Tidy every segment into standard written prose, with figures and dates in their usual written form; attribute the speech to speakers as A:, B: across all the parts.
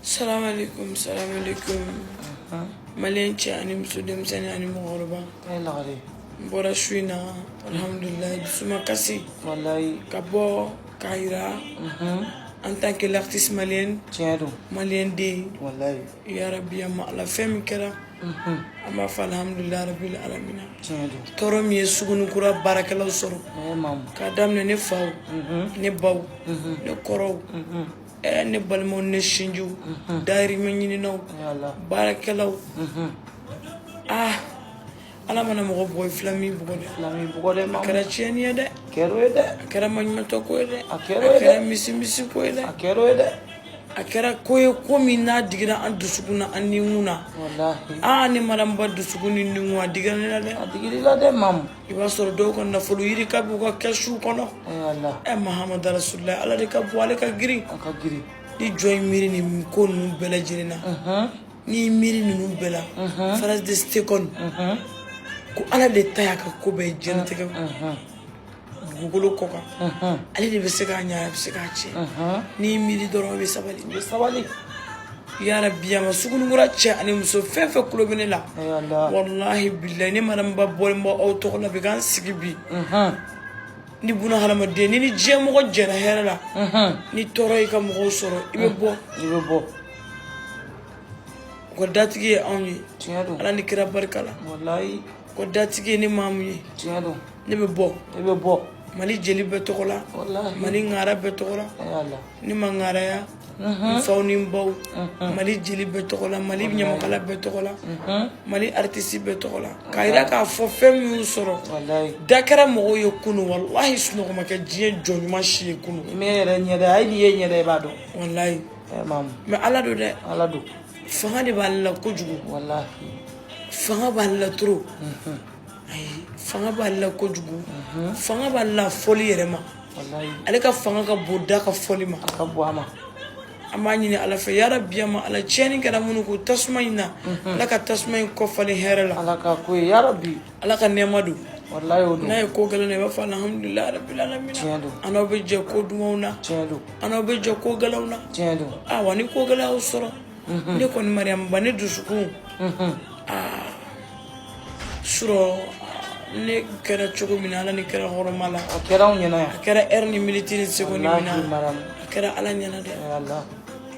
A: Salamaleykum, salamaleykum. Malien cɛ ani muso, denmisɛnnin ani mɔgɔkɔrɔba.
B: E lagare.
A: N bɔra su in na, alhamdulilayi, dusuma kasi.
B: Wallahi.
A: Ka bɔ k'a yira en tant que l'artiste malienne.
B: Tiɲɛ don.
A: Malien den.
B: Wallahi.
A: Yarabi, ma ala fɛn min kɛra, an b'a fɔ alhamdulilayi rabil alamina.
B: Tiɲɛ don.
A: Tɔɔrɔ min ye Sugunikura baarakɛlaw sɔrɔ,
B: E mamu.
A: k'a daminɛ ne faw, ne baw, ne kɔrɔw, ne balimaw, ne sinjiw, dahirimɛ ɲininaw,
B: Yala.
A: baarakɛlaw. Ah, ala mana mɔgɔ bugɔ, i fila min bugɔ dɛ.
B: Filami bugɔ dɛ
A: A
B: mamu.
A: kɛra tiɲɛni ye dɛ.
B: Kɛr'o ye dɛ.
A: A kɛra maɲumantɔ ko ye dɛ.
B: A kɛra o ye dɛ.
A: A kɛra misi misi ko ye dɛ.
B: A kɛr'o ye dɛ.
A: A kɛra ko ye, ko min n'a digira an dusukun na, an nikun na.
B: Wallahi.
A: Aa, ne maramba dusukun ni nikun, a digira ne la dɛ.
B: A digir'i la dɛ mamu.
A: I b'a sɔrɔ dɔw ka nafolo yirika b'u ka kɛsiw kɔnɔ.
B: Yala.
A: Ɛ, Mahamadu Rasulila, ala de ka bon, ale ka girin.
B: A ka girin.
A: Ni jɔn ye miiri nin ko ninnu bɛɛ lajɛlen na, n'i miiri ninnu bɛɛ la, phrase de seconde ko ala de ta y'a ka ko bɛɛ ye diɲɛlatigɛ dugukolo kɔ kan, ale de bɛ se k'a ɲɛ, a bɛ se k'a tiɲɛ. N'i miiri dɔrɔn, i bɛ sabali.
B: I bɛ sabali.
A: Yarabi, a ma Sugunikura cɛ ani muso, fɛn fɛn kulo bɛ ne la,
B: Yala.
A: walahi bilahi, ne maramba bɔlen bɔ aw tɔgɔ la bi k'an sigi bi. Ni buna hadamaden ni diɲɛ mɔgɔ jɛra hɛrɛ la, ni tɔɔrɔ y'i ka mɔgɔw sɔrɔ, i bɛ bɔ.
B: I bɛ bɔ.
A: U ka datigi ye anw ye.
B: Tiɲɛ don.
A: Ala ni kira barika la.
B: Wallahi.
A: U ka datigi ye ne maamu ye.
B: Tiɲɛ don.
A: Ne bɛ bɔ.
B: I bɛ bɔ.
A: Mali jeli bɛɛ tɔgɔ la.
B: Wallahi.
A: Mali ŋara bɛɛ tɔgɔ la.
B: Yala.
A: Ne ma ŋaraya, n faw ni n baw, Mali jeli bɛɛ tɔgɔ la, Mali ɲamakala bɛɛ tɔgɔ la, Mali artiste bɛɛ tɔgɔ la, k'a yira k'a fɔ fɛn min y'u sɔrɔ.
B: Wallahi.
A: Da kɛra mɔgɔw ye kunu, walahi, sunɔgɔ ma kɛ diɲɛ jɔn ɲuman si ye kunu.
B: I m'e yɛrɛ ɲɛ dɛ, hali n'i ye ɲɛ dɛ, i b'a dɔn.
A: Walahi.
B: E mamu.
A: Mais ala don dɛ.
B: Ala don.
A: Fanga de b'ale la kojugu.
B: Wallahi.
A: Fanga b'ale la trop. Ayi, fanga b'ale la kojugu, fanga b'ale la fɔli yɛrɛ ma.
B: Wallahi.
A: Ale ka fanga ka bon da ka fɔli ma.
B: A ka bon a ma.
A: An b'a ɲini ala fɛ, yarabi, ma ala, tiɲɛni kɛra minnu ko tasuma in na, ala ka tasuma in kɔ falen hɛrɛ la.
B: Ala ka ko ye yarabi.
A: Ala ka nɛɛma don.
B: Wallahi, o don.
A: N'a ye ko gɛlɛn na, i b'a fɔ alhamdulilayi rabil alamina.
B: Tiɲɛ don.
A: An n'aw bɛ jɛ ko dumanw na.
B: Tiɲɛ don.
A: An n'aw bɛ jɛ ko gɛlɛnw na.
B: Tiɲɛ don.
A: Awa, ni ko gɛlɛn y'aw sɔrɔ, ne kɔni Mariam Ba, ne dusukun, aa, surɔ ne kɛra cogo min na, ala ni kɛra hɔrɔma la.
B: A kɛra anw ɲɛna yan.
A: A kɛra heure ni minute ni seconde min na,
B: Wallahi, Mariam.
A: a kɛra ala ɲɛna dɛ.
B: Yala.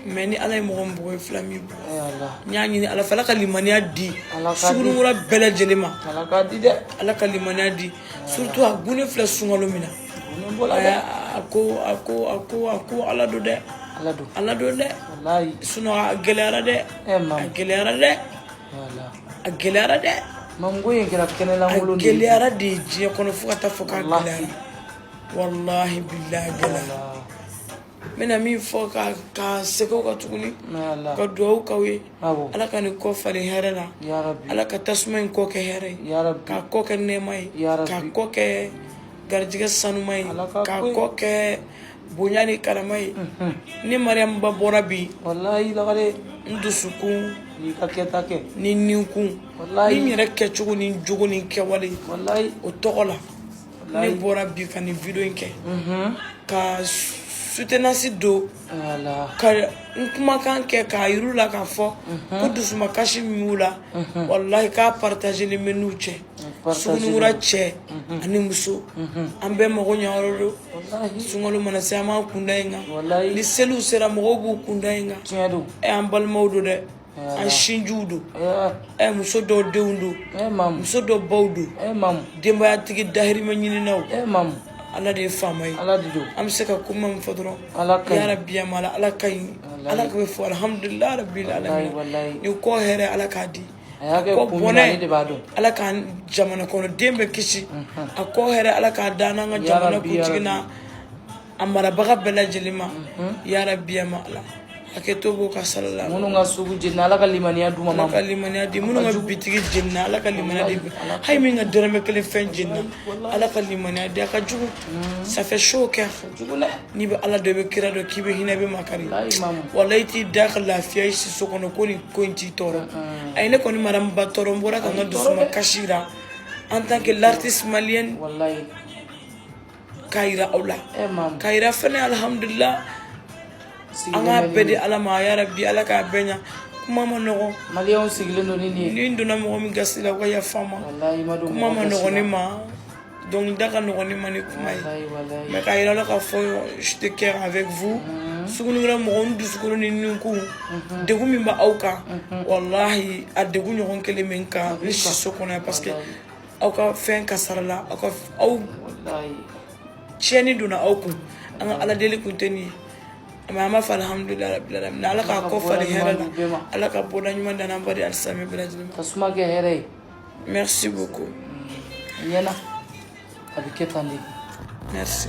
A: Mais ni ala ye mɔgɔ min bugɔ, i fila min bugɔ.
B: Yala.
A: N y'a ɲini ala fɛ, ala ka limaniya di
B: Ala ka di.
A: Sugunikura bɛɛ lajɛlen ma.
B: Ala k'a di dɛ.
A: Ala ka limaniya di, surtout a gunnen filɛ sunkalo min na.
B: Gunnen bɔla dɛ.
A: A ko, a ko, a ko, a ko ala don dɛ.
B: Ala don.
A: Ala don dɛ.
B: Wallahi.
A: Sinon a gɛlɛyara dɛ.
B: E
A: A
B: mamu.
A: gɛlɛyara dɛ.
B: Yala.
A: A gɛlɛyara dɛ.
B: Mamu, ko in kɛra
A: A
B: kɛnɛlankolon de ye.
A: gɛlɛyara de ye diɲɛ kɔnɔ fo ka taa fɔ k'a
B: Wallahi.
A: gɛlɛyara, wallahi billahi, a gɛlɛyara.
B: Yala.
A: N bɛna min fɔ ka segin o kan tuguni,
B: Yala.
A: ka dugawu k'aw ye.
B: Awɔ.
A: Ala ka nin kɔ falen hɛrɛ la.
B: Yarabi.
A: Ala ka tasuma in kɔ kɛ hɛrɛ ye.
B: Yarabi.
A: K'a kɔ kɛ nɛɛma ye.
B: Yarabi.
A: K'a kɔ kɛ garijɛgɛ sanuma ye.
B: Ala ka
A: K'a
B: ko ye.
A: kɔ kɛ bonya ni karama ye. Ne Mariam Ba bɔra bi,
B: Wallahi lagare.
A: n dusukun
B: I ka kɛta kɛ.
A: ni ninkun
B: Wallahi.
A: ni n yɛrɛ kɛcogo ni n jogo ni n kɛwale,
B: Wallahi.
A: o tɔgɔ la ne
B: Wallahi.
A: bɔra bi ka nin video in kɛ ka soutenance don,
B: Yala.
A: ka n kumakan kɛ k'a yir'u la k'a fɔ ko dusumakasi min b'u la, walahi, k'a partagelen bɛ n'u cɛ.
B: Partagelen.
A: Sugunikura cɛ ani muso, an bɛɛ mago ɲɛyɔrɔ don.
B: Wallahi.
A: Sunkalo mana se, an b'an kunda yen kan.
B: Wallahi.
A: Ni seliw sera, mɔgɔw b'u kunda yen kan.
B: Tiɲɛ don.
A: Ɛ, an balimaw don dɛ, an sinjiw don.
B: Eh,
A: Ɛ, muso dɔw denw don.
B: eh mamu.
A: Muso dɔw baw don.
B: Eh mamu.
A: Denbayatigi dahirimɛ ɲininaw.
B: Eh mamu.
A: Ala de ye faama ye.
B: Ala de don.
A: An bɛ se ka kuma min fɔ dɔrɔn,
B: Ala ka ɲi.
A: yarabi, ama ala, ala ka ɲi.
B: Wallahi.
A: Ala ka bɛ fɔ alhamdulilayi rabil alamin.
B: Wallahi.
A: Ni kɔ hɛrɛ, ala k'a di.
B: A y'a kɛ
A: kɔ
B: kun min na, ale de b'a dɔn.
A: Ala k'an jamana kɔnɔden bɛɛ kisi a kɔ hɛrɛ, ala k'a da n'an ka jamana
B: Yarabi,
A: kuntigi
B: yarabi.
A: n'a a marabaga bɛɛ lajɛlen ma, yarabi, ama ala, hakɛto b'o ka sala la.
B: Minnu ka sugu jenina, Ala ka limaniya d'u ma.
A: Ala ka
B: Mamu.
A: limaniya di minnu ka bitigi jenina, ala ka limaniya di. Hali min ka dɔrɔmɛ kelen fɛn jenina, ala ka limaniya di. A ka jugu, ça fait chaud au cœur.
B: Jugu dɛ.
A: N'i bɛ ala dɔn, i bɛ kira dɔn, k'i bɛ hinɛ, i bɛ makari.
B: Wallahi mamu.
A: Walayi, i t'i da ka lafiya i si so kɔnɔ ko nin ko in t'i tɔɔrɔ. Ayi, ne kɔni Mariam Ba tɔɔrɔ, n bɔra ka n ka dusuma kasi yira en tant que l'artiste malienne,
B: Wallahi.
A: k'a yira aw la,
B: Eh mamu.
A: k'a yira fɛnɛ, alhamdulillah. An k'a bɛɛ di Ala ma, yarabi Ala k'a bɛɛ ɲa. Kuma ma nɔgɔn.
B: Maliyɛnw sigilen don ni nin ye.
A: Ni n donna mɔgɔ min gasi la, u ka yafa n ma.
B: Walahi, i ma don
A: Kuma
B: mɔgɔ
A: ma
B: gasi
A: nɔgɔn
B: la.
A: ne ma, dɔnkilida ka nɔgɔn ne ma ni kuma ye.
B: Walahi, walahi.
A: Mais k'a yira la k'a fɔ, je de cœur avec vous. Sugunikura mɔgɔw, n dusukolo ni ninkun, degun min b'aw kan, walahi, a degun ɲɔgɔn kelen bɛ n kan n siso kɔnɔ yan, parce que aw ka fɛn kasara la, aw ka aw
B: Walahi.
A: tiɲɛni donna aw kun. An ka Ala deli kun tɛ nin ye, mais an b'a fɔ alhamdulilayi rabbil alamin. Ala k'a kɔ falen hɛrɛ la, Ala ka bɔda ɲuman d'an ba di alisilamɛ bɛɛ lajɛlen ma.
B: Ka suma kɛ hɛrɛ ye.
A: Merci beaucoup.
B: Ɲɛna, a bɛ kɛ tan de.
A: Merci.